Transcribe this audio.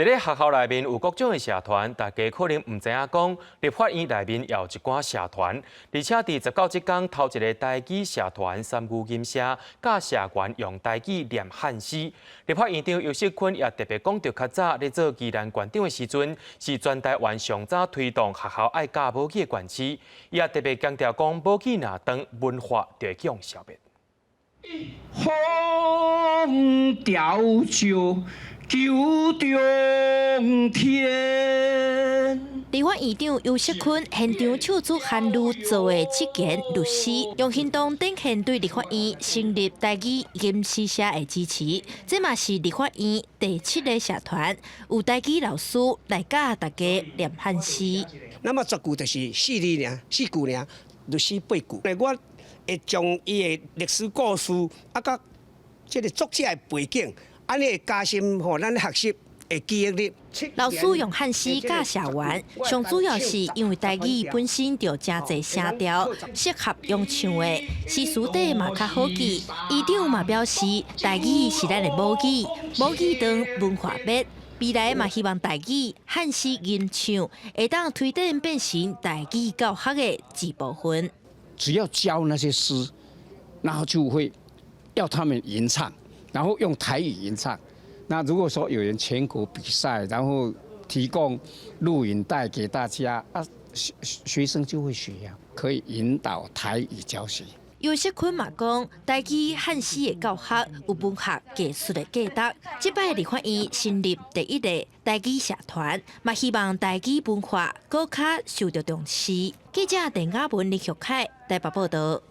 佇咧學校內面有各種的社團，大家可能毋知影講，立法院內面也有一寡社團，而且佇19這工頭一个台語社團三牛吟社，教社員用台語念漢詩。立法院長游錫堃也特別講著較早咧做宜蘭縣長的時陣，是全台灣上早推動學校愛教母語的縣市。伊也特別強調講，母語若斷，文化就會予消滅。風調石求中天。立法院長游錫堃現場唱出韓愈做的七言律詩，用行動展現對立法院成立台語吟詩社的支持。這嘛是立法院第七个社團，有台語老師來教大家念漢詩。那麼十句就是四字爾，四句爾，律詩八句。我會將伊的歷史故事啊，佮這个作者的背景，按呢會加深予咱學習的記憶力。老師用漢詩教社員，上主要是因為台語本身就誠濟聲調，適合用唱的，詩詞底嘛較好記。院長嘛表示，台語是咱的母語，母語斷文化滅。未來嘛希望台語漢詩吟唱會當推展變成台語教學的一部分。只要教那些詩，然後就會要他們吟唱，然後用台語吟唱。那如果說有人全國比賽，然後提供錄影帶給大家，啊，學生就會學呀，可以引導台語教學。游錫堃嘛講，台語漢詩的教學有文學藝術的價值。這擺立法院成立第一個台語社團，嘛希望台語文化閣較受著重視。記者鄧嘉文、林玉凱台北報導。